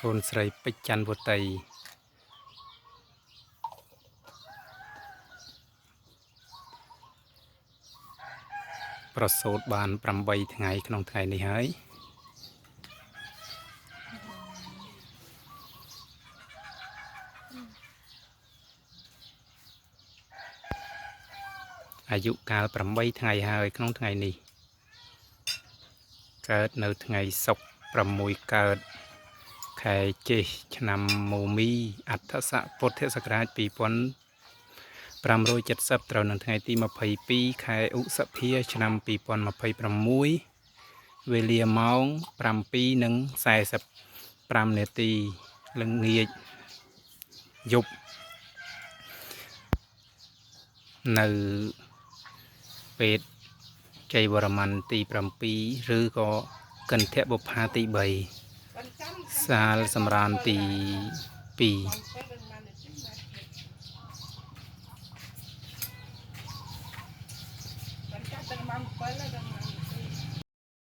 កូនស្រីពេជ្រច័ន្ទវតី ប្រសូតបាន8ថ្ងៃក្នុងថ្ងៃនេះហើយ អាយុកាល8ថ្ងៃហើយក្នុងថ្ងៃនេះ កើតនៅថ្ងៃសុក្រ6កើតខែចេសឆ្នាំមូមីអដ្ឋស័កពុទ្ធសករាជ2570ត្រូវនៅថ្ងៃទី22ខែឧសភាឆ្នាំ2026វេលាម៉ោង7:45នាទីល្ងាចយប់នៅពេទ្យជ័យវរ្ម័នទី7ឬក៏គន្ធបុប្ផាទី3សាលសម្រានទី2